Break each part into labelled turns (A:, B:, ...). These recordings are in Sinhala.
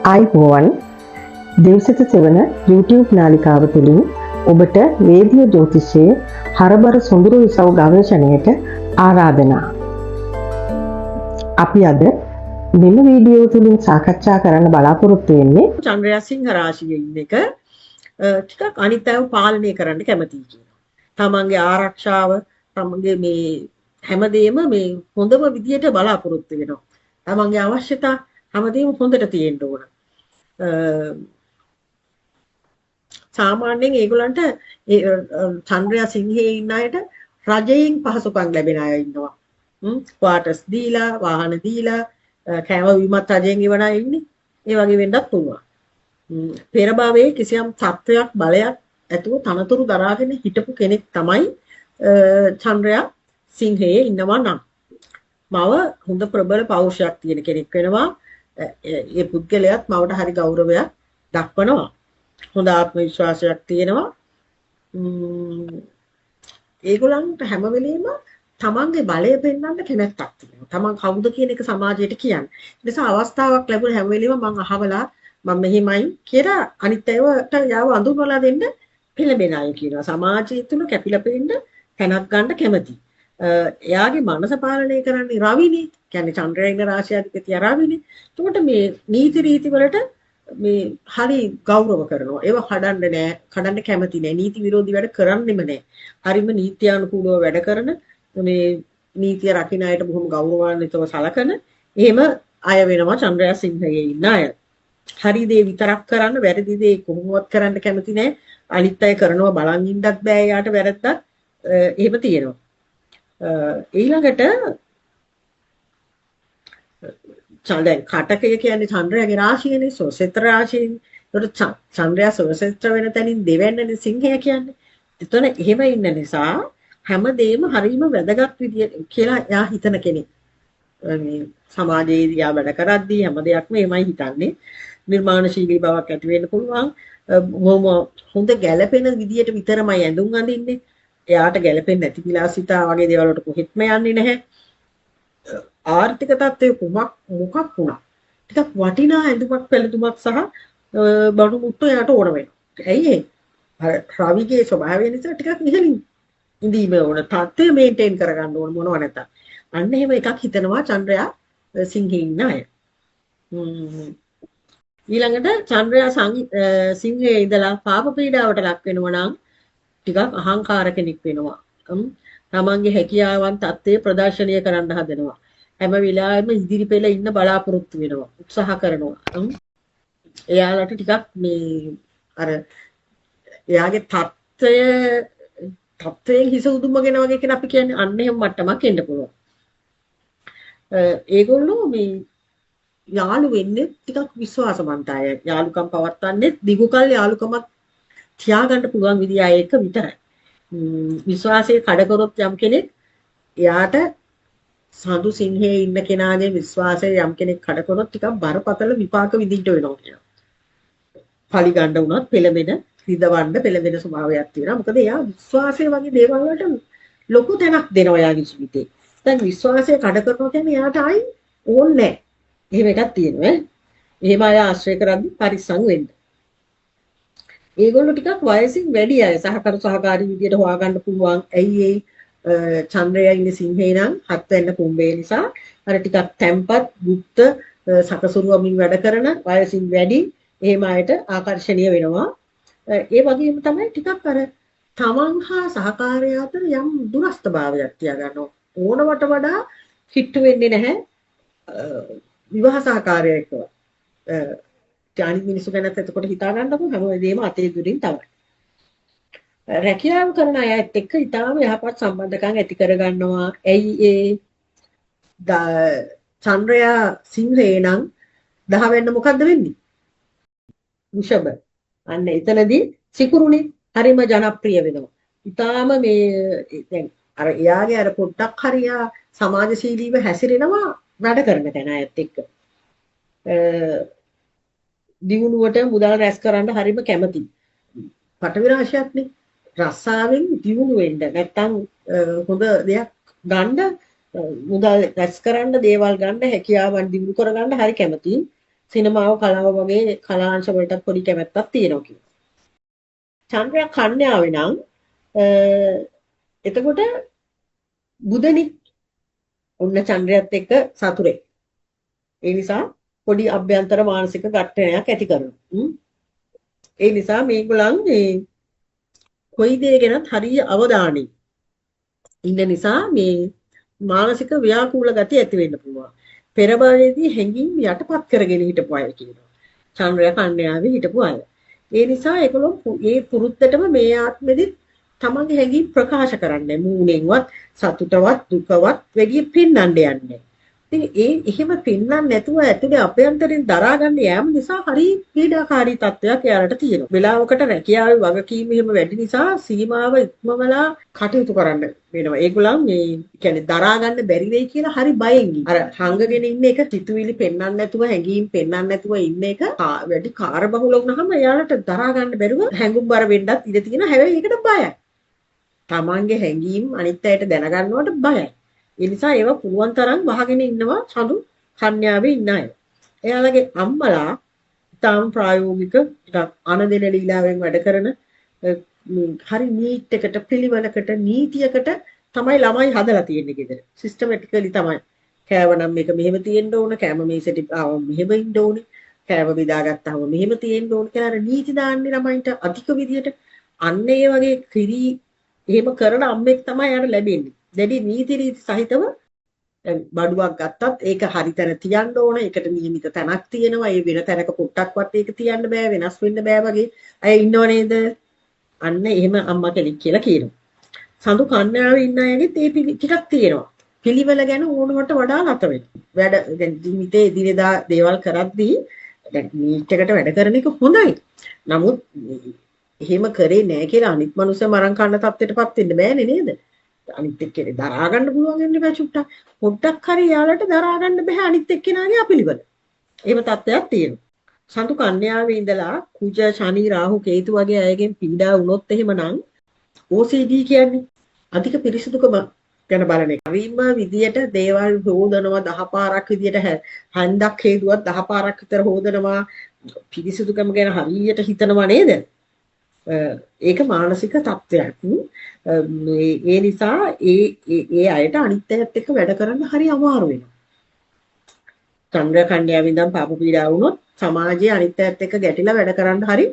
A: ආයුබෝවන්. දෙව්සිත සෙවන YouTube නාලිකාව තුළින් ඔබට වේදීය ජ්‍යොතිෂයේ හරබර සොඳුරු ඉසව් ගවේෂණයට ආරාධනා. අපි අද මෙම වීඩියෝ තුළින් සාකච්ඡා කරන්න බලාපොරොත්තු වෙන්නේ
B: චන්ද්‍රයා සිංහ රාශියේ ඉන්න එක ටිකක් අනිත් අයව පාලනය කරන්න කැමතියි කියනවා. තමන්ගේ ආරක්ෂාව, තමන්ගේ මේ හැමදේම මේ හොඳම විදියට බලාපොරොත්තු වෙනවා. තමන්ගේ අවශ්‍යතා හැමදේම හොඳට තියෙන්න ඕන. සාමාන්‍යයෙන් ඒගොල්ලන්ට ඒ චන්ද්‍රයා සිංහයේ ඉන්න අයට රජයෙන් පහසුකම් ලැබෙන අය ඉන්නවා. ක්වාටර්ස් දීලා, වාහන දීලා, කෑම බීමත් රජයෙන් ඉවන අය ඉන්නේ. ඒ වගේ වෙන්නත් පුළුවන්. පෙර භවයේ කිසියම් තත්වයක් බලයක් ඇතුව තනතුරු දරාගෙන හිටපු කෙනෙක් තමයි චන්ද්‍රයා සිංහයේ ඉන්නවා නම්. මව හොඳ ප්‍රබල පෞරුෂයක් තියෙන කෙනෙක් වෙනවා. ඒ පුද්ගලයාත් මවට හරි ගෞරවයක් දක්වනවා. හොඳ ආත්ම විශ්වාසයක් තියෙනවා. ඒගොල්ලන්ට හැම වෙලෙම තමන්ගේ බලය පෙන්වන්න කැමැත්තක් තියෙනවා. තමන් කවුද කියන එක සමාජයට කියන්න. ඒ නිසා අවස්ථාවක් ලැබුණ හැම වෙලෙම මං අහවලා මං මෙහෙමයි කියලා අනිත් අයවට යාව අඳුන්වලා දෙන්න පෙළඹෙන අය කියනවා. සමාජය තුළ කැපිලා පෙනෙන්න තැනක් ගන්න කැමති. එයාගේ මනස පාලනය කරන්නේ රවිනේ. කියන්නේ චන්ද්‍රයා ඉන්න රාශියාධිපතියා රවිනේ. එතකොට මේ නීති රීති වලට මේ හරි ගෞරව කරනවා. ඒවා කඩන්න නෑ, කඩන්න කැමති නෑ. නීති විරෝධී වැඩ කරන්නෙම නෑ. හරිම නීත්‍යානුකූලව වැඩ කරන මේ නීතිය රකින්න අයට බොහොම ගෞරවාන්විතව සලකන එහෙම අය වෙනවා චන්ද්‍රයා සිංහයේ ඉන්න අය. හරි දේ විතරක් කරන්න, වැරදි දේ කොහොමවත් කරන්න කැමති නෑ. අනිත් අය කරනවා බලන් ඉන්නත් බෑ එයාට වැරද්දක්. එහෙම තියෙනවා. ඊළඟට දැන් කටකය කියන්නේ චන්ද්‍රයාගේ රාශියනේ, ස්වසෙත්‍ර රාශියනේ. ඒකට චන්ද්‍රයා ස්වසෙත්‍ර වෙන තැනින් දෙවැන්නනේ සිංහය කියන්නේ. එතන එහෙම ඉන්න නිසා හැමදේම හරීම වැදගත් විදියට කියලා එයා හිතන කෙනෙක්. මේ සමාජයේ දිහා වැඩ කරද්දී හැම දෙයක්ම එහෙමයි හිතන්නේ. නිර්මාණශීලී බවක් ඇති වෙන්න පුළුවන්. බොහොම හොඳ ගැළපෙන විදියට විතරමයි ඇඳුම් අඳින්නේ. එයාට ගැළපෙන්නේ නැති විලාසිතා වගේ දේවල් වලට කොහෙත්ම යන්නේ නැහැ. ආර්ථික තත්ත්වය කුමක් මොකක් වුණා ටිකක් වටිනා ඇඳුමක් පැළඳුමක් සහ බඩු මුට්ටු එයාට ඕන වෙනවා. ඇයි ඒ? අර රවිගේ ස්වභාවය නිසා ටිකක් ඉහළින් ඉඳීම ඕන. තත්ත්වය මේන්ටේන් කරගන්න ඕන මොනව නැතත්. අන්න එහෙම එකක් හිතනවා චන්ද්‍රයා සිංහේ ඉන්න අය. ඊළඟට චන්ද්‍රයා සිංහයේ ඉඳලා පාප පීඩාවට ලක් වෙනවා නම් ටිකක් අහංකාර කෙනෙක් වෙනවා. තමන්ගේ හැකියාවන් තත්ත්වය ප්‍රදර්ශනය කරන්න හදනවා. හැම වෙලාවෙම ඉදිරි පෙළ ඉන්න බලාපොරොත්තු වෙනවා. උත්සාහ කරනවා. එයාලට ටිකක් මේ අර එයාගේ තත්ත්වයෙන් හිස උදුම්මගෙන වගේ කියලා අපි කියන්නේ අන්න එහෙම මට්ටමක් එන්න පුළුවන්. ඒගොල්ලෝ මේ යාළු වෙන්නේ ටිකක් විශ්වාසවන්ත අය. යාළුකම් පවත්වන්නේ දිගු කල් යාළුකමක් තියාගන්න පුළුවන් විදිය අය එක විතරයි. විශ්වාසය කඩ කරොත් යම් කෙනෙක් එයාට සඳු සිංහයේ ඉන්න කෙනාගේ විශ්වාසය යම් කෙනෙක් කඩ කරොත් ටිකක් බරපතල විපාක විඳින්න වෙනවා කියනවා. පලි ගන්න වුණත් පෙළඹෙන, රිදවන්න පෙළඹෙන ස්වභාවයක් තියෙනවා. මොකද එයා විශ්වාසය වගේ දේවල් වලට ලොකු තැනක් දෙනවා එයාගේ ජීවිතේ. දැන් විශ්වාසය කඩ කරනවා කියන්නේ එයාට ආයි ඕනේ නැහැ. එහෙම එකක් තියෙනවා ඈ. එහෙම අය ආශ්‍රය කරද්දි පරිස්සම් වෙන්න. ඒගොල්ලෝ ටිකක් වයසින් වැඩි අය සහකරු සහකාරී විදියට හොයාගන්න පුළුවන්. ඇයි ඒ චන්ද්‍රයා ඉන්නේ සිංහේ නම් හත් වෙන්න කුම්භේ නිසා අර ටිකක් තැම්පත්, ගුප්ත, සකසුරුවමින් වැඩ කරන වයසින් වැඩි එහෙම අයට ආකර්ෂණීය වෙනවා. ඒ වගේම තමයි ටිකක් අර තමන් හා සහකාරයා අතර යම් දුරස්ථභාවයක් තියාගන්නවා. ඕනවට වඩා කිට්ටු වෙන්නේ නැහැ විවාහ සහකාරයා එක්ක. අනිත් මිනිස්සු ගැනත් එතකොට හිතා ගන්නකො හැම වෙලේම අතේ දුරින් තමයි. රැකියාව කරන අයත් එක්ක ඊටාම යහපත් සම්බන්ධකම් ඇති කරගන්නවා. ඇයි ඒ චන්ද්‍රයා සිංහේ නම් 10 වෙන්න මොකද්ද වෙන්නේ? වෘෂභ. අන්න එතනදී සිකුරුනේ හරිම ජනප්‍රිය වෙනවා. ඊටාම මේ දැන් අර එයාගේ අර පොඩ්ඩක් හරි එයා සමාජශීලීව හැසිරෙනවා වැඩ කරන තැන අයත් එක්ක. දියුණුවට මුදල් රැස් කරන්න හරිම කැමති. පටවි රාශියක්නේ. රස්සාවෙන් දියුණු වෙන්න නැත්තම් හොඳ දෙයක් ගන්න මුදල් රැස් කරන්න දේවල් ගන්න හැකියාවන් දියුණු කරගන්න හරි කැමතියි. සිනමාව කලාව වගේ කලාංශ වලටත් පොඩි කැමැත්තක් තියෙනවා කියනවා. චන්ද්‍රයා කන්‍යාවේ නම් එතකොට බුධනි ඔන්න චන්ද්‍රයත් එක්ක සතුරේ. ඒ නිසා පොඩි අභ්‍යන්තර මානසික ඝට්ටනයක් ඇති කරනවා. ඒ නිසා මේගොල්ලන් මේ කොයි දේ ගැනත් හරිය අවධානයෙන් ඉන්න නිසා මේ මානසික ව්‍යාකූල ගති ඇති වෙන්න පුළුවන්. පෙර භවයේදී හැඟීම් යටපත් කරගෙන හිටපු අය කියනවා. චන්ද්‍රය කන්‍යාවේ හිටපු අය. ඒ නිසා ඒගොල්ලෝ ඒ පුරුද්දටම මේ ආත්මෙදිත් තමන්ගේ හැඟීම් ප්‍රකාශ කරන්නේ මූණෙන්වත් සතුටවත් දුකවත් වැඩි පෙන්වන්න යන්නේ. ඉතින් ඒ එහෙම පෙන්වන්න නැතුව ඇතුලේ අභ්‍යන්තරයෙන් දරා ගන්න යෑම නිසා හරි පීඩාකාරී තත්ත්වයක් එයාලට තියෙනවා. වෙලාවකට රැකියාවේ වගකීම් එහෙම වැඩි නිසා සීමාව ඉක්මවලා කටයුතු කරන්න වෙනවා. ඒගොල්ලන් මේ කියන්නේ දරා ගන්න බැරි වෙයි කියලා හරි බයෙන් ඉන්නේ. අර හංගගෙන ඉන්න එක සිතුවිලි පෙන්වන්න නැතුව හැඟීම් පෙන්වන්න නැතුව ඉන්න එක වැඩි කාර්යබහුල වුණාම එයාලට දරා ගන්න බැරුව හැඟුම්බර වෙන්නත් ඉඩ තියෙනවා. හැබැයි ඒකට බයයි. තමන්ගේ හැඟීම් අනිත් අයට දැනගන්නවට බයයි. ඒ නිසා ඒවා පුළුවන් තරම් වහගෙන ඉන්නවා සඳු කන්‍යාවේ ඉන්න අය. එයාලගේ අම්මලා ඉතාම ප්‍රායෝගික ටිකක් අනදෙන ලීලාවෙන් වැඩ කරන හරි නීට් එකට පිළිවෙලකට නීතියකට තමයි ළමයි හදලා තියෙන්නේ ගෙදර. සිස්ටමැටිකලි තමයි. කෑව නම් මේක මෙහෙම තියෙන්න ඕන, කෑම මේසෙට ආවම මෙහෙම ඉන්න ඕනේ, කෑම බෙදාගත්තාම මෙහෙම තියෙන්න ඕන කියලා අර නීති දාන්නේ ළමයින්ට අධික විදියට. අන්න ඒ වගේ කිරි එහෙම කරන අම්මෙක් තමයි අර ලැබෙන්නේ. දැඩි නීති රීති සහිතව දැන් බඩුවක් ගත්තත් ඒක හරි තැන තියන්න ඕන. ඒකට නියමිත තැනක් තියෙනවා. ඒ වෙන තැනක පොට්ටක්වත් ඒක තියන්න බෑ, වෙනස් වෙන්න බෑ වගේ අය ඉන්නව නේද? අන්න එහෙම අම්මා කෙනෙක් කියලා කියනවා. සඳු කන්‍යාවේ ඉන්න අයගෙත් ඒ ටිකක් තියෙනවා. පිළිවෙල ගැන ඕනවට වඩා ලත වෙනවා. වැඩ දැන් ජීවිතේ එදිනෙදා දේවල් කරද්දී දැන් නීට් එකට වැඩ කරන එක හොඳයි. නමුත් එහෙම කරේ නෑ කියලා අනිත් මනුස්සය මරන් කන්න තත්ත්වයටපත් වෙන්න බෑනේ නේද? අනිත් එක්කෙනේ දරා ගන්න පුළුවන් වෙන්න බෑ චුට්ටක්. පොඩ්ඩක් හරි යාලට දරා ගන්න බෑ අනිත් එක්කෙනාගේ අපිළිවෙල. එහෙම තත්ත්වයක් තියෙනවා. සඳු කන්‍යාවේ ඉඳලා කුජ ශනි රාහු කේතු වගේ අයගෙන් පීඩා වුණොත් එහෙමනම් OCD කියන්නේ අධික පිරිසිදුකම ගැන බලන එක. හරිම විදියට දේවල් හොදනවා 10 පාරක් විදියට හැන්දක් හේදුවත් 10 පාරක් විතර හොදනවා. පිරිසිදුකම ගැන හරියට හිතනවා නේද? ඒක මානසික තත්ත්වයක්. ඒ නිසා ඒ ඒ අයට අනිත් අයත් එක්ක වැඩ කරන්න හරි අමාරු වෙනවා. චන්ද්‍ර කන්‍යාවෙන් ඉඳන් පාප පීඩා වුණොත් සමාජයේ අනිත් අයත් එක්ක ගැටිලා වැඩ කරන්න හරි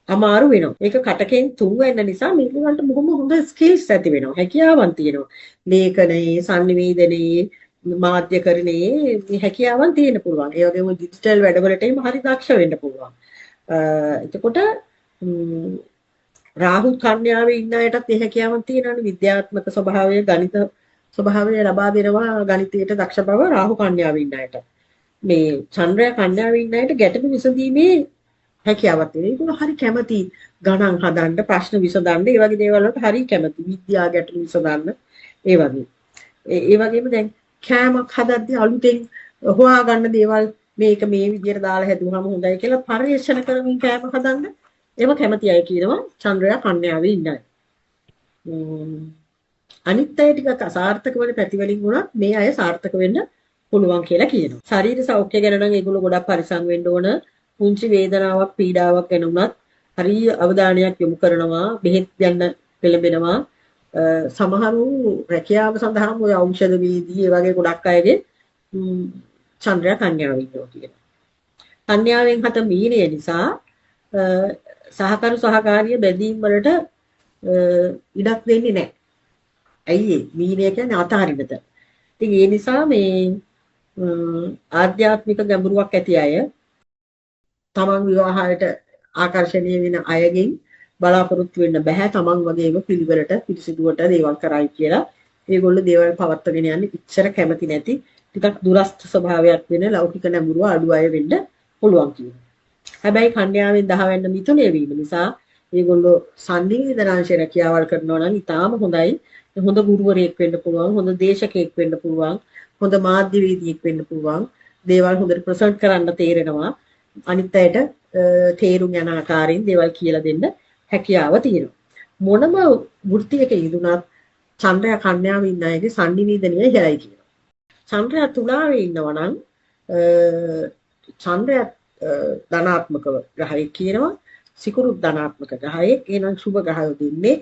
B: අමාරු වෙනවා. ඒක කටකෙන් තුන් වෙන්න නිසා මේගොල්ලන්ට බොහොම හොඳ ස්කිල්ස් ඇති වෙනවා. හැකියාවන් තියෙනවා. ලේඛනයේ, සංනිවේදනයේ, මාධ්‍යකරණයේ මේ හැකියාවන් තියෙන්න පුළුවන්. ඒ වගේම ඩිජිටල් වැඩවලට එහෙම හරි දක්ෂ වෙන්න පුළුවන්. එතකොට රාහු කන්‍යාවේ ඉන්න අයටත් ඒ හැකියාවන් තියෙනවානේ. විද්‍යාත්මක ස්වභාවය, ගණිත ස්වභාවය ලබා දෙනවා ගණිතයට දක්ෂ බව රාහු කන්‍යාවේ ඉන්න අයට. මේ චන්ද්‍රය කන්‍යාවේ ඉන්න අයට ගැටලු විසඳීමේ හැකියාවක් තියෙනවා. ඒගොල්ලෝ හරි කැමති ගණන් හදන්න, ප්‍රශ්න විසඳන්න, ඒ වගේ දේවල් වලට හරි කැමති. විද්‍යා ගැටලු විසඳන්න ඒ වගේ. ඒ වගේම දැන් කෑමක් හදද්දී අලුතෙන් හොයාගන්න දේවල් මේක මේ විදියට දාලා හැදුවාම හොඳයි කියලා පරිශන කරමින් කෑම හදන්න එහෙම කැමති අය කියනවා චන්ද්‍රයා කන්‍යාවේ ඉන්න අය. අනිත් අය ටිකක් අසාර්ථක වෙන පැති වලින් වුණත් මේ අය සාර්ථක වෙන්න පුළුවන් කියලා කියනවා. ශරීර සෞඛ්‍ය ගැන නම් ඒගොල්ලෝ ගොඩක් පරිස්සම් වෙන්න ඕන. පුංචි වේදනාවක් පීඩාවක් ගැන වුණත් හරි අවධානයක් යොමු කරනවා, බෙහෙත් ගන්න පෙළඹෙනවා. සමහරු රැකියාව සඳහාම ඔය ඖෂධ වේදී ඒ වගේ ගොඩක් අයගේ චන්ද්‍රයා කන්‍යාවේ ඉන්නවා කියනවා. කන්‍යාවෙන් හත මීනය නිසා සහකරු සහකාරිය බැඳීම් වලට ඉඩක් දෙන්නේ නැහැ. ඇයි ඒ? මීනය කියන්නේ අතහරින තැන. ඉතින් ඒ නිසා මේ ආධ්‍යාත්මික ගැඹුරුවක් ඇති අය තමන් විවාහයට ආකර්ෂණීය වෙන අයගෙන් බලාපොරොත්තු වෙන්න බෑ. තමන් වගේම පිළිවෙලට පිරිසිදුවට දේවල් කරයි කියලා. ඒගොල්ලෝ දේවල් පවත්වාගෙන යන්නේ ඉච්ඡර කැමති නැති ටිකක් දුරස්ත ස්වභාවයක් වෙන ලෞකික නැඹුරුව අඩු අය වෙන්න පුළුවන් කියනවා. හැබැයි කන්‍යාවෙන් 10 වෙනි මිථුනය වීම නිසා ඒගොල්ලෝ සංනිවේදනාංශ රැකියාවල් කරනවා නම් ඉතාම හොඳයි. හොඳ ගුරුවරයෙක් වෙන්න පුළුවන්, හොඳ දේශකයෙක් වෙන්න පුළුවන්, හොඳ මාධ්‍යවේදියෙක් වෙන්න පුළුවන්. දේවල් හොඳට ප්‍රසන්ට් කරන්න තේරෙනවා. අනිත් අයට තේරුම් යන ආකාරයෙන් දේවල් කියලා දෙන්න හැකියාව තියෙනවා. මොනම වෘත්තියක යෙදුනත් චන්ද්‍රයා කන්‍යාවේ ඉන්න අයගේ සංනිවේදනය ඉහළයි කියනවා. චන්ද්‍රයා තුලාවේ ඉන්නවා නම් චන්ද්‍රයා ධනාත්මක ග්‍රහයෙක් කියනවා. සිකුරුත් ධනාත්මක ග්‍රහයෙක්. එහෙනම් සුබ ග්‍රහයෝ දෙන්නේ.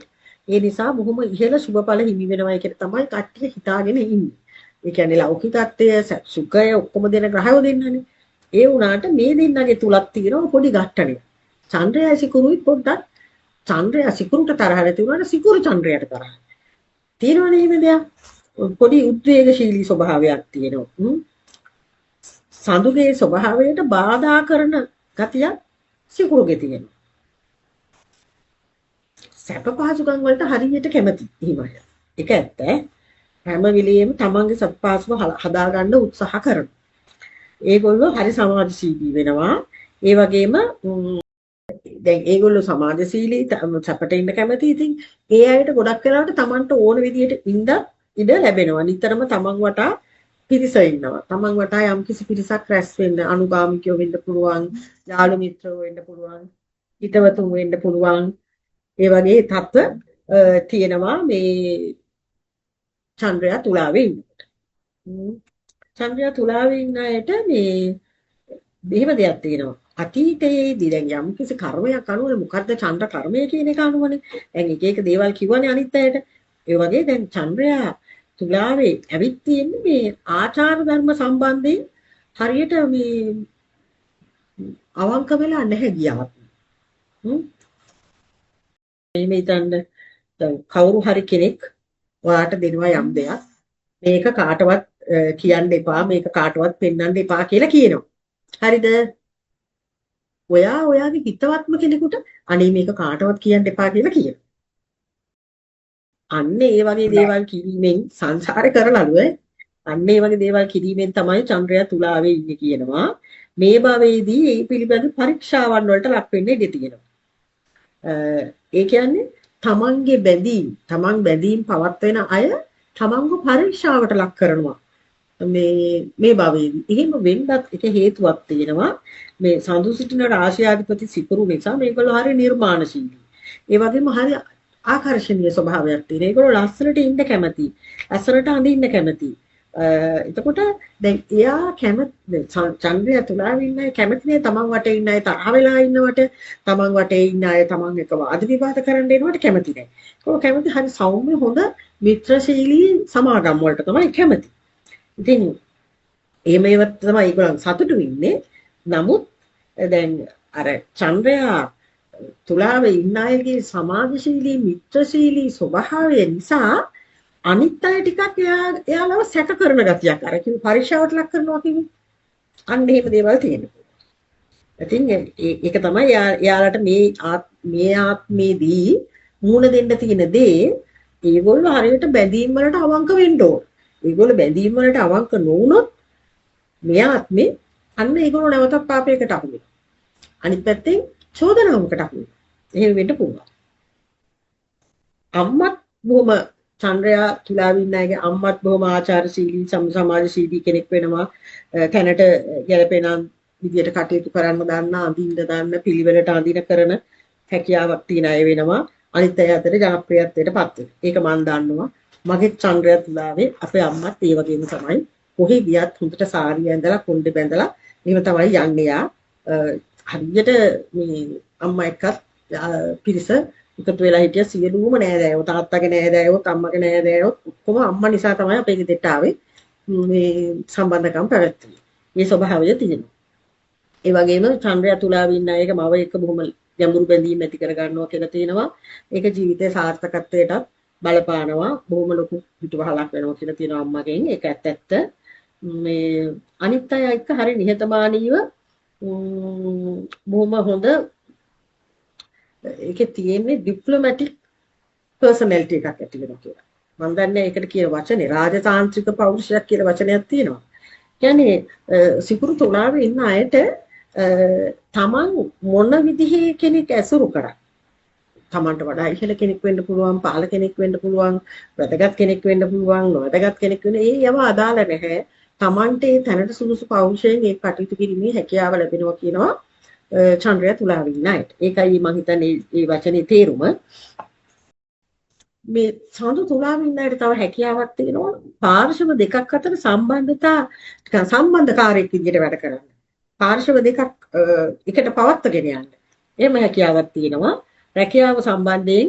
B: ඒ නිසා බොහොම ඉහළ සුබ ඵල හිමි වෙනවා කියලා තමයි කට්ටිය හිතාගෙන ඉන්නේ. ඒ කියන්නේ ලෞකිකත්වය, සුඛය ඔක්කොම දෙන ග්‍රහයෝ දෙන්නනේ. ඒ වුණාට මේ දෙන්නගේ තුලක් තියෙනවා පොඩි ගැටණයක්. චන්ද්‍රයා සිකුරුයි පොඩ්ඩක් චන්ද්‍රයා සිකුරුට තරහ නැති වුණාට සිකුරු චන්ද්‍රයාට තරහ. තියෙනවනේ එහෙම දෙයක්. පොඩි උද්වේගශීලී ස්වභාවයක් තියෙනවා. සඳුගේ ස්වභාවයට බාධා කරන ගතියක් සිකුරුගේ තියෙනවා. සැප පහසුකම් වලට හරියට කැමති එහෙම අය. ඒක ඇත්ත ඈ. හැම වෙලෙම තමන්ගේ සැප පහසුව හදාගන්න උත්සාහ කරනවා. ඒගොල්ලෝ හරි සමාජශීලී වෙනවා. ඒ වගේම දැන් ඒගොල්ලෝ සමාජශීලී සැපට ඉන්න කැමති. ඉතින් ඒ අයට ගොඩක් වෙලාවට තමන්ට ඕන විදියට ඉඳ ඉඩ ලැබෙනවා. නිතරම තමන් වටා පිරිස ඉන්නවා. තමන් වටා යම්කිසි පිරිසක් රැස් වෙන්න අනුගාමිකයෝ වෙන්න පුළුවන්, යාළු මිත්‍රයෝ වෙන්න පුළුවන්, හිතවතුන් වෙන්න පුළුවන්. ඒ වගේ තත්ත්ව තියෙනවා මේ චන්ද්‍රයා තුලාවේ ඉන්නකොට. චන්ද්‍රයා තුලාවේ ඉන්න අයට මේ මෙහෙම දෙයක් තියෙනවා. අතීතයේදී දැන් යම්කිසි කර්මයක් අනුවනේ මොකද්ද චන්ද්‍ර කර්මය කියන එක අනුවනේ. දැන් එක එක දේවල් කිව්වනේ අනිත් අයට. ඒ වගේ දැන් චන්ද්‍රයා තුලාවේ ඇවිත් තියෙන්නේ මේ ආචාර ධර්ම සම්බන්ධයෙන් හරියට මේ අවංක වෙලා නැහැ ගියාත්. එහෙම හිතන්න දැන් කවුරු හරි කෙනෙක් ඔයාට දෙනවා යම් දෙයක්. මේක කාටවත් කියන්න එපා, මේක කාටවත් පෙන්වන්න එපා කියලා කියනවා. හරිද? ඔයා ඔයාගේ හිතවත්ම කෙනෙකුට අනේ මේක කාටවත් කියන්න එපා කියලා කියනවා. අන්න ඒ වගේ දේවල් කිරීමෙන් සංසාරේ කරලලු ඈ. අන්න ඒ වගේ දේවල් කිරීමෙන් තමයි චන්ද්‍රයා තුලාවේ ඉන්නේ කියනවා. මේ භවයේදී ඒ පිළිබඳ පරීක්ෂාවන් වලට ලක් වෙන්න ඉඩ තියෙනවා. ඒ කියන්නේ තමන්ගේ බැඳීම්, තමන් බැඳීම් පවත්වන අය තමන්ව පරීක්ෂාවට ලක් කරනවා. මේ මේ භවයේදී. එහෙම වෙන්නත් එක හේතුවක් තියෙනවා. මේ සඳු සිටින රාශියාධිපති සිකුරු නිසා මේගොල්ලෝ හරි නිර්මාණශීලී. ඒ වගේම හරි ආකර්ෂණීය ස්වභාවයක් තියෙන. ඒගොල්ලෝ ලස්සනට ඉන්න කැමති. ලස්සනට අඳින්න කැමති. එතකොට දැන් එයා කැමති චන්ද්‍රයා තුලාවේ ඉන්න අය කැමති නෑ තමන් වටේ ඉන්න අය තරහ වෙලා ඉන්නවට, තමන් වටේ ඉන්න අය තමන් එක්ක වාද විවාද කරන්න එනවට කැමති නෑ. ඒගොල්ලෝ කැමති හරි සෞම්‍ය හොඳ මිත්‍රශීලී සමාගම් වලට තමයි කැමති. ඉතින් එහෙම ඒවත් තමයි ඒගොල්ලන් සතුටු වෙන්නේ. නමුත් දැන් අර චන්ද්‍රයා තුලාවේ ඉන්න අයගේ සමාජශීලී මිත්‍රශීලී ස්වභාවය නිසා අනිත් අය ටිකක් එයාලව සැක කරන ගතියක් අර කිව්ව පරීක්ෂාවට ලක් කරනවා කිව්වේ. අන්න එහෙම දේවල් තියෙනවා. ඉතින් ඒක තමයි එයාලට මේ මේ ආත්මේදී මූණ දෙන්න තියෙන දේ. ඒගොල්ලෝ හරියට බැඳීම් වලට අවංක වෙන්න ඕන. ඒගොල්ලෝ බැඳීම් වලට අවංක නොවුනොත් මේ ආත්මේ අන්න ඒගොල්ලෝ නැවතත් පාපයකට අහු වෙනවා. අනිත් පැත්තෙන් චෝදනාවකට අහු වෙනවා. එහෙම වෙන්න පුළුවන්. අම්මත් බොහොම චන්ද්‍රයා තුලාවේ ඉන්න අයගේ අම්මත් බොහොම ආචාරශීලී සමාජශීලී කෙනෙක් වෙනවා. තැනට ගැලපෙන විදියට කටයුතු කරන්න දන්න, අඳින්න දන්න, පිළිවෙලට අඳින කරන හැකියාවක් තියෙන අය වෙනවා. අනිත් අය අතර ජනප්‍රියත්වයට පත් වෙනවා. ඒක මම දන්නවා. මගේ චන්ද්‍රයා තුලාවේ අපේ අම්මත් ඒ වගේම තමයි. කොහේ ගියත් හොඳට සාරිය ඇඳලා කොණ්ඩේ බැඳලා එහෙම තමයි යන්නේ යා. හරියට මේ අම්මා එක්කත් පිරිස එකතු වෙලා හිටිය සියලුම නෑදෑයෝ, තාත්තගේ නෑදෑයෝ, අම්මගේ නෑදෑයෝ ඔක්කොම අම්මා නිසා තමයි අපේ ගෙදරට ආවේ මේ සම්බන්ධකම් පැවැත්වුවේ. මේ ස්වභාවය තියෙනවා. ඒ වගේම චන්ද්‍රයා තුලාවේ ඉන්න අයගේ මව එක්ක බොහොම ගැඹුරු බැඳීම් ඇති කර ගන්නවා කියලා තියෙනවා. ඒක ජීවිතයේ සාර්ථකත්වයටත් බලපානවා. බොහොම ලොකු පිටුවහලක් වෙනවා කියලා තියෙනවා අම්මගෙන්. ඒක ඇත්ත ඇත්ත. මේ අනිත් අය එක්ක හරි නිහතමානීව බොහොම හොඳ ඒකේ තියෙන්නේ ඩිප්ලොමැටික් පර්සනැලිටි එකක් ඇති වෙනවා කියලා. මම දන්නේ ඒකට කියන වචනේ රාජතාන්ත්‍රික පෞරුෂයක් කියලා වචනයක් තියෙනවා. කියන්නේ සිකුරු තුලාවේ ඉන්න අයට තමන් මොන විදිහේ කෙනෙක් ඇසුරු කරා තමන්ට වඩා ඉහළ කෙනෙක් වෙන්න පුළුවන්, පහළ කෙනෙක් වෙන්න පුළුවන්, වැදගත් කෙනෙක් වෙන්න පුළුවන්, නොවැදගත් කෙනෙක් වෙන්න ඒ ඒවා අදාළ නැහැ. තමන්ට ඒ තැනට සුදුසු පෞරුෂයෙන් ඒ කටයුතු කිරීමේ හැකියාව ලැබෙනවා කියනවා චන්ද්‍රයා තුලාවේ ඉන්න අයට. ඒකයි මං හිතන්නේ මේ වචනේ තේරුම. මේ සඳු තුලාවේ ඉන්න අයට තව හැකියාවක් තියෙනවා පාර්ශව දෙකක් අතර සම්බන්ධතා සම්බන්ධකාරයෙක් විදිහට වැඩ කරන්න. පාර්ශව දෙකක් එකට පවත්වාගෙන යන්න. එහෙම හැකියාවක් තියෙනවා. රැකියාව සම්බන්ධයෙන්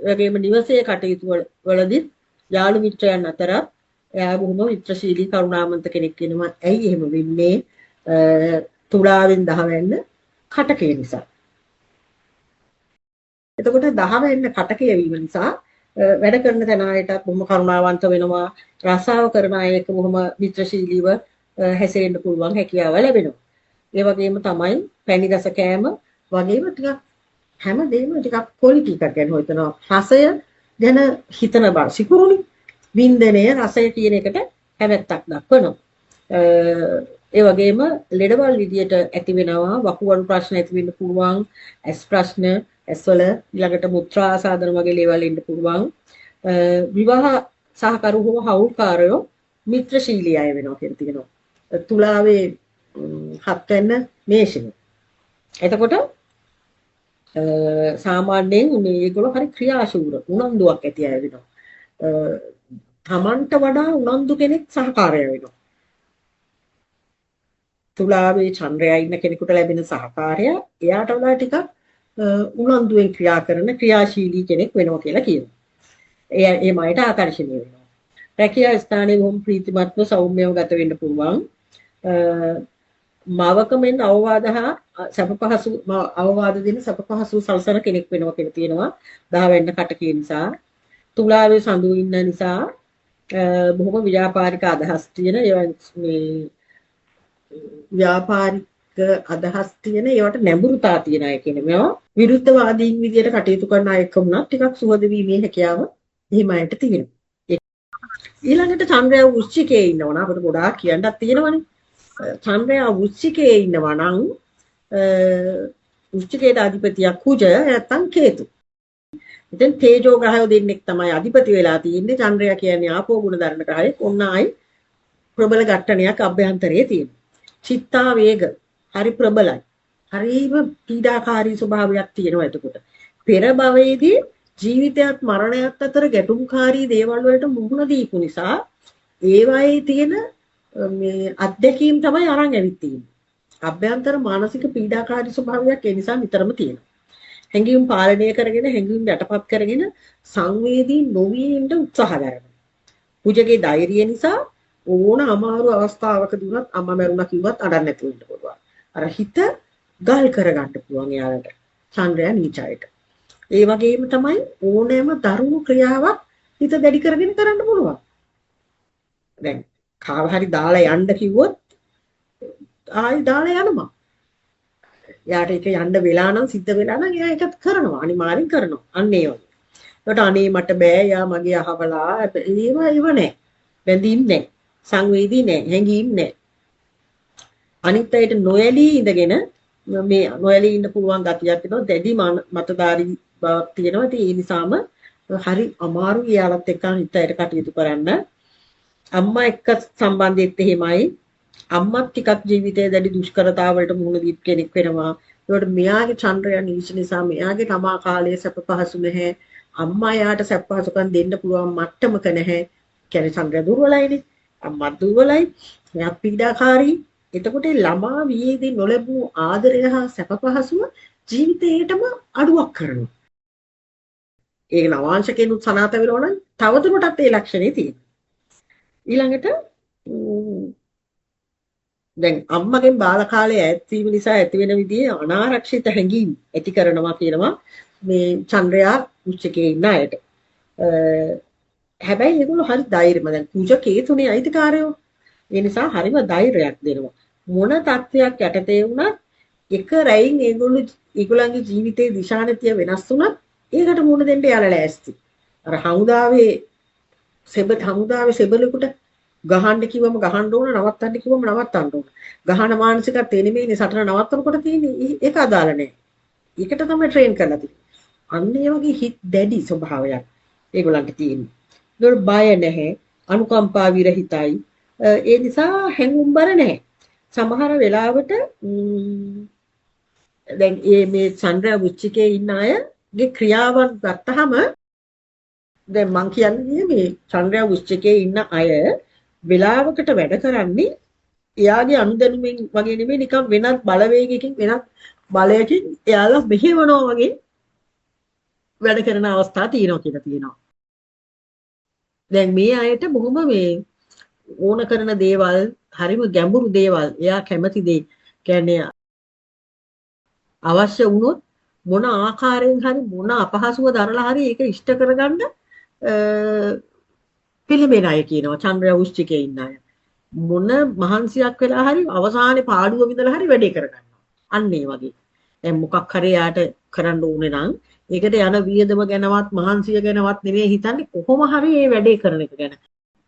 B: වගේම නිවසේ කටයුතු වලදී යාළු මිත්‍රයන් අතරත් එයා බොහොම මිත්‍රශීලී කරුණාවන්ත කෙනෙක් වෙනවා. ඇයි එහෙම වෙන්නේ? තුලාවෙන් දහවැන්න කටකය නිසා. එතකොට දහවැන්න කටකය වීම නිසා වැඩ කරන තැන අයටත් බොහොම කරුණාවන්ත වෙනවා. රසාව කරන අය එක්ක බොහොම මිත්‍රශීලීව හැසිරෙන්න පුළුවන් හැකියාව ලැබෙනවා. ඒ වගේම තමයි පැණි රස කෑම වගේම ටිකක් හැමදේම ටිකක් ක්වොලිටි එකක් ගැන හිතනවා. රසය ගැන හිතන බව සිකුරුනි. වින්දනය රසය කියන එකට කැමැත්තක් දක්වනවා. ඒ වගේම ලෙඩවල් විදියට ඇති වෙනවා. වකුගඩු ප්‍රශ්න ඇති වෙන්න පුළුවන්. ඇස් ප්‍රශ්න, ඇස්වල ඊළඟට මුත්‍රා ආසාදන වගේ දේවල් එන්න පුළුවන්. විවාහ සහකරු හෝ හවුල්කාරයෝ මිත්‍රශීලී අය වෙනවා කියලා තියෙනවා. තුලාවේ හත්වැන්න මේෂය. එතකොට සාමාන්‍යයෙන් මේගොල්ලෝ හරි ක්‍රියාශූර උනන්දුවක් ඇති අය වෙනවා. තමන්ට වඩා උනන්දු කෙනෙක් සහකාරය වෙනවා. තුලාවේ චන්ද්‍රයා ඉන්න කෙනෙකුට ලැබෙන සහකාරය එයාට වඩා ටිකක් උනන්දුවෙන් ක්‍රියා කරන ක්‍රියාශීලී කෙනෙක් වෙනවා කියලා කියනවා. එයා ඒ මයට ආකර්ෂණය වෙනවා. රැකියා ස්ථානයේ බොහොම ප්‍රීතිමත්ව සෞම්‍යව ගත වෙන්න පුළුවන්. මවක මෙන් අවවාද හා සැප පහසු අවවාද දෙන සැප පහසු සලසන කෙනෙක් වෙනවා කියලා තියෙනවා. දහවැන්න කටකේ නිසා. තුලාවේ සඳු ඉන්න නිසා බොහොම ව්‍යාපාරික අදහස් තියෙන ඒවා මේ ව්‍යාපාරික අදහස් තියෙන ඒවට නැඹුරුතා තියෙන අය කියන මේවා විරුද්ධවාදීන් විදියට කටයුතු කරන අය එක්ක වුණත් ටිකක් සුහද වීමේ හැකියාව එහෙම අයට තියෙනවා. ඊළඟට චන්ද්‍රයා වෘශ්චිකයේ ඉන්නවා නම් අපිට ගොඩාක් කියන්නත් තියෙනවනේ. චන්ද්‍රයා වෘශ්චිකයේ ඉන්නවා නම් වෘශ්චිකයට අධිපතියා කුජ නැත්තම් කේතු. ඉතින් තේජෝ ග්‍රහයෝ දෙන්නෙක් තමයි අධිපති වෙලා තියෙන්නේ. චන්ද්‍රයා කියන්නේ ආපෝ ගුණ දරන ග්‍රහයෙක්. ඔන්න ආයි ප්‍රබල ඝට්ටනයක් අභ්‍යන්තරයේ තියෙනවා. චිත්තා වේග හරි ප්‍රබලයි. හරිම පීඩාකාරී ස්වභාවයක් තියෙනවා එතකොට. පෙර භවයේදී ජීවිතයත් මරණයත් අතර ගැටුම්කාරී දේවල් වලට මුහුණ දීපු නිසා ඒවායේ තියෙන මේ අත්දැකීම් තමයි අරන් ඇවිත් තියෙන්නේ. අභ්‍යන්තර මානසික පීඩාකාරී ස්වභාවයක් ඒ නිසා නිතරම තියෙනවා. හැඟීම් පාලනය කරගෙන හැඟීම් යටපත් කරගෙන සංවේදී නොවී ඉන්න උත්සාහ දරනවා. කුජගේ ධෛර්යය නිසා ඕන අමාරු අවස්ථාවකදී වුණත් අම්මා මැරුණා කිව්වත් අඩන්න නැතුව ඉන්න පුළුවන්. අර හිත ගල් කරගන්න පුළුවන් එයාලට. චන්ද්‍රයා නීචයට. ඒ වගේම තමයි ඕනෑම දරුණු ක්‍රියාවක් හිත දැඩි කරගෙන කරන්න පුළුවන්. දැන් කාව හරි දාලා යන්න කිව්වොත් ආයි දාලා යනවා. එයාට ඒක යන්න වෙලා නම් සිද්ධ වෙලා නම් එයා ඒකත් කරනවා. අනිවාර්යෙන් කරනවා. අන්න ඒ වගේ. ඒකට අනේ මට බෑ යා මගේ අහවලා ඒව ඒව නෑ. බැඳීම් නෑ. සංවේදී නෑ. හැඟීම් නෑ. අනිත් අයට නොයලී ඉඳගෙන මේ නොයලී ඉන්න පුළුවන් ගතියක් තියෙනවා. දැඩි මතධාරී බවක් තියෙනවා. ඉතින් ඒ නිසාම හරි අමාරුයි එයාලත් එක්ක අනිත් අයට කටයුතු කරන්න. අම්මා එක්ක සම්බන්ධෙත් එහෙමයි. අම්මත් ටිකක් ජීවිතයේ දැඩි දුෂ්කරතාවලට මුහුණ දීපු කෙනෙක් වෙනවා. ඒකට මෙයාගේ චන්ද්‍රය නීච නිසා මෙයාගේ තමා කාලයේ සැප පහසු නැහැ. අම්මා එයාට සැප පහසුකම් දෙන්න පුළුවන් මට්ටමක නැහැ. කියන්නේ චන්ද්‍රය දුර්වලයිනේ. අම්මත් දුර්වලයි. මෙයාත් පීඩාකාරී. එතකොට ළමා වියේදී නොලැබූ ආදරය හා සැප පහසුව ජීවිතේටම අඩුවක් කරනවා. ඒක නවාංශකේනුත් සනාත වෙනවා නම් තවදුරටත් ඒ ලක්ෂණේ තියෙනවා. ඊළඟට දැන් අම්මගෙන් බාල කාලේ ඈත් වීම නිසා ඇති වෙන විදිහේ අනාරක්ෂිත හැඟීම් ඇති කරනවා කියනවා මේ චන්ද්‍රයා වෘශ්චිකයේ ඉන්න අයට. හැබැයි ඒගොල්ලෝ හරි ධෛර්යම දැන් කුජ කේතුනේ අයිතිකාරයෝ. ඒ නිසා හරිම ධෛර්යයක් දෙනවා. මොන තත්ත්වයක් යටතේ වුණත් එක රැයින් ඒගොල්ලන්ගේ ජීවිතේ දිශානතිය වෙනස් වුණත් ඒකට මුහුණ දෙන්න එයාලා ලෑස්ති. අර හමුදාවේ සෙබලෙකුට ගහන්න කිව්වම ගහන්න ඕන, නවත්තන්න කිව්වම නවත්තන්න ඕන. ගහන මානසිකත්වය නෙමෙයිනේ සටන නවත්තනකොට තියෙන්නේ. ඒක අදාළ නෑ. ඒකට තමයි ට්‍රේන් කරලා තියෙන්නේ. අන්න ඒ වගේ හිත දැඩි ස්වභාවයක් ඒගොල්ලන්ට තියෙන්නේ. ඒගොල්ලෝ බය නැහැ, අනුකම්පා විරහිතයි. ඒ නිසා හැඟුම්බර නැහැ. සමහර වෙලාවට දැන් මේ චන්ද්‍ර වෘශ්චිකයේ ඉන්න අයගේ ක්‍රියාවන් ගත්තහම දැන් මං කියන්නේ මේ චන්ද්‍ර වෘශ්චිකයේ ඉන්න අය වෙලාවකට වැඩ කරන්නේ එයාගේ අනුදැනුමින් වගේ නෙමෙයි, නිකන් වෙනත් බලවේගයකින් වෙනත් බලයකින් එයාලා මෙහෙවනවා වගේ වැඩ කරන අවස්ථා තියෙනවා කියලා තියෙනවා. දැන් මේ අයට බොහොම මේ ඕන කරන දේවල් හරිම ගැඹුරු දේවල්, එයා කැමති දේ කියන්නේ අවශ්‍ය වුණොත් මොන ආකාරයෙන් හරි මොන අපහසුව දරලා හරි ඒක ඉෂ්ට කරගන්න පෙළඹෙන අය කියනවා චන්ද්‍රයා වෘශ්චිකයේ ඉන්න අය. මොන මහන්සියක් වෙලා හරි අවසානයේ පාඩුව විඳලා හරි වැඩේ කරගන්නවා. අන්න ඒ වගේ. දැන් මොකක් හරි යාට කරන්න ඕනේ නම් ඒකට යන වියදම ගැනවත් මහන්සිය ගැනවත් නෙමෙයි හිතන්නේ, කොහොම හරි මේ වැඩේ කරන එක ගැන.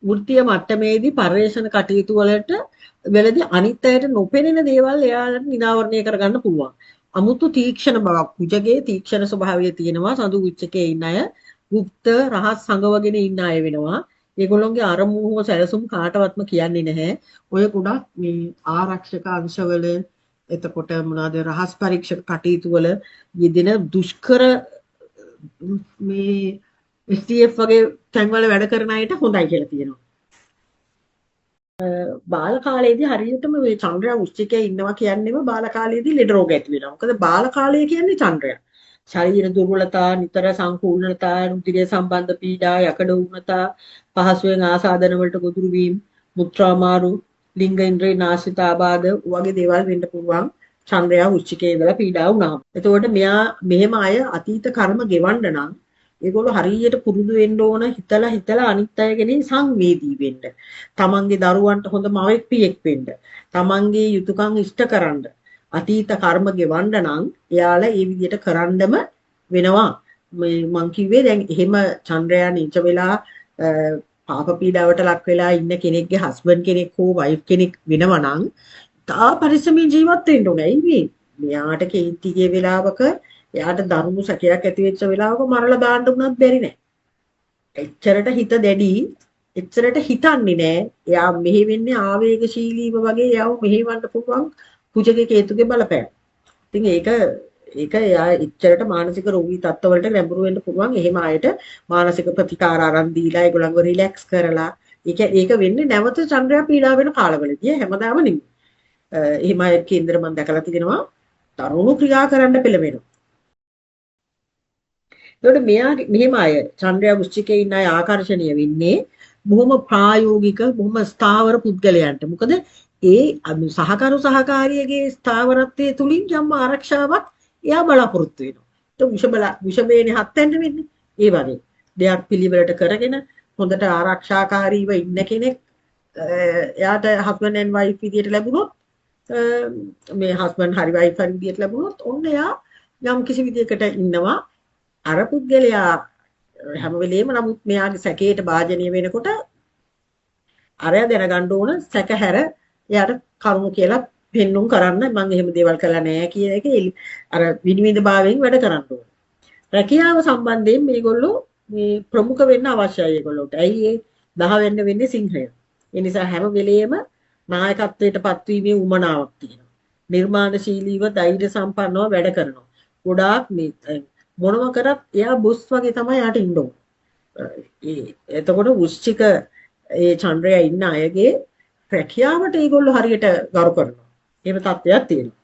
B: වෘත්තීය මට්ටමේදී පර්යේෂණ කටයුතු වලට වෙලදී අනිත් අයට නොපෙනෙන දේවල් එයාලට නිරාවරණය කරගන්න පුළුවන්. අමුතු තීක්ෂණ බවක්, කුජගේ තීක්ෂණ ස්වභාවය තියෙනවා. සඳු වෘශ්චිකයේ ඉන්න අය ගුප්ත රහස් සංගවගෙන ඉන්න අය වෙනවා. ඒගොල්ලොන්ගේ අරමුණු හෝ සැලසුම් කාටවත්ම කියන්නේ නැහැ. ඔය ගොඩක් මේ ආරක්ෂක අංශවල, එතකොට මොනවාද රහස් පරීක්ෂක කටයුතු වල යෙදෙන දුෂ්කර මේ STF වගේ තැන්වල වැඩ කරන අයට හොඳයි කියලා තියෙනවා. බාල කාලයේදී හරියටම මේ චන්ද්‍රයා වෘශ්චිකයේ ඉන්නවා කියන්නේම බාල කාලයේදී ලෙඩ රෝග ඇති වෙනවා. මොකද බාල කාලය කියන්නේ චන්ද්‍රයා. ශරීර දුර්වලතා, නිතර සංකූලනතා, රුධිරය සම්බන්ධ පීඩා, යකඩ ඌනතා, පහසුවෙන් ආසාදන වලට ගොදුරු වීම, මුත්‍රා අමාරු, ලිංග ඉන්ද්‍රිය නාශිත ආබාධ වගේ දේවල් වෙන්න පුළුවන් චන්ද්‍රයා වෘශ්චිකයේ ඉඳලා පීඩා වුණාම. එතකොට මෙයා මෙහෙම අය අතීත කර්ම ගෙවන්න නම් ඒගොල්ලෝ හරියට පුරුදු වෙන්න ඕන, හිතලා හිතලා අනිත් අය ගැන සංවේදී වෙන්න. තමන්ගේ දරුවන්ට හොඳ මවෙක් පියෙක් වෙන්න. තමන්ගේ යුතුයකම් ඉෂ්ට කරන්න. අතීත කර්ම ගෙවන්න නම් එයාලා ඒ විදිහට කරන්නම වෙනවා. මේ මං කිව්වේ දැන් එහෙම චන්ද්‍රයා නීච වෙලා පාප පීඩාවට ලක් වෙලා ඉන්න කෙනෙක්ගේ හස්බන්ඩ් කෙනෙක් හෝ වයිෆ් කෙනෙක් වෙනවා නම් තා පරිස්සමින් ජීවත් වෙන්න ඕනේ. ඇයි මේ? මෙයාට කේන්ති ගිය වෙලාවක, එයාට දරුණු සැකයක් ඇති වෙච්ච වෙලාවක මරලා දාන්න උනත් බැරි නෑ. එච්චරට හිත දැඩි, එච්චරට හිතන්නේ නෑ. එයා මෙහෙ වෙන්නේ ආවේගශීලීව වගේ එයාව මෙහෙවන්න පුළුවන් කුජගේ කේතුගේ බලපෑම. ඉතින් ඒක ඒක එයා එච්චරට මානසික රෝගී තත්ත්වවලට නැඹුරු වෙන්න පුළුවන්. එහෙම අයට මානසික ප්‍රතිකාර අරන් දීලා ඒගොල්ලන්ව රිලැක්ස් කරලා ඒක ඒක වෙන්නේ නැවත චන්ද්‍රයා පීඩා වෙන කාලවලදී, හැමදාම නෙමෙයි. එහෙම අය කේන්දර මම දැකලා තියෙනවා දරුණු ක්‍රියා කරන්න පෙළඹෙනවා. එතකොට මෙයා මෙහෙම අය චන්ද්‍රයා වෘශ්චිකයේ ඉන්න අය ආකර්ෂණීය වෙන්නේ බොහොම ප්‍රායෝගික, බොහොම ස්ථාවර පුද්ගලයන්ට. මොකද ඒ සහකරු සහකාරියගේ ස්ථාවරත්වයේ තුලින් යම් ආරක්ෂාවක් එයා බලාපොරොත්තු වෙනවා. ඒක වෘෂභේනේ හත් වෙන්න වෙන්නේ. ඒ වගේ දෙයක් පිළිවෙලට කරගෙන හොඳට ආරක්ෂාකාරීව ඉන්න කෙනෙක් එයාට හස්බන්ඩ් ඇන්ඩ් වයිෆ් විදියට ලැබුණොත්, මේ හස්බන්ඩ් හරි වයිෆ් හරි විදියට ලැබුණොත් ඔන්න එයා යම් කිසි විදියකට ඉන්නවා. අර පුද්ගලයා හැම වෙලේම නමුත් මෙයාගේ සැකයට භාජනය වෙනකොට අරයා දැනගන්න ඕන සැක හැර එයාට කරුණු කියලා පෙන්නුම් කරන්න, මං එහෙම දේවල් කළා නෑ කියන එක අර විනිවිද භාවයෙන් වැඩ කරන්න ඕන. රැකියාව සම්බන්ධයෙන් මේගොල්ලෝ මේ ප්‍රමුඛ වෙන්න අවශ්‍යයි ඒගොල්ලෝට. ඇයි ඒ 10 වෙන්න වෙන්නේ සිංහය. ඒ නිසා හැම වෙලේම නායකත්වයට පත්වීමේ උමනාවක් තියෙනවා. නිර්මාණශීලීව ධෛර්ය සම්පන්නව වැඩ කරනවා. ගොඩාක් මේ මොනව කරත් එයා බොස් වගේ තමයි යාට ඉන්න ඕන. ඒ එතකොට වෘශ්චික ඒ චන්ද්‍රයා ඉන්න අයගේ රැකියාවට ඒගොල්ලෝ හරියට ගරු කරනවා. එහෙම තත්ත්වයක් තියෙනවා.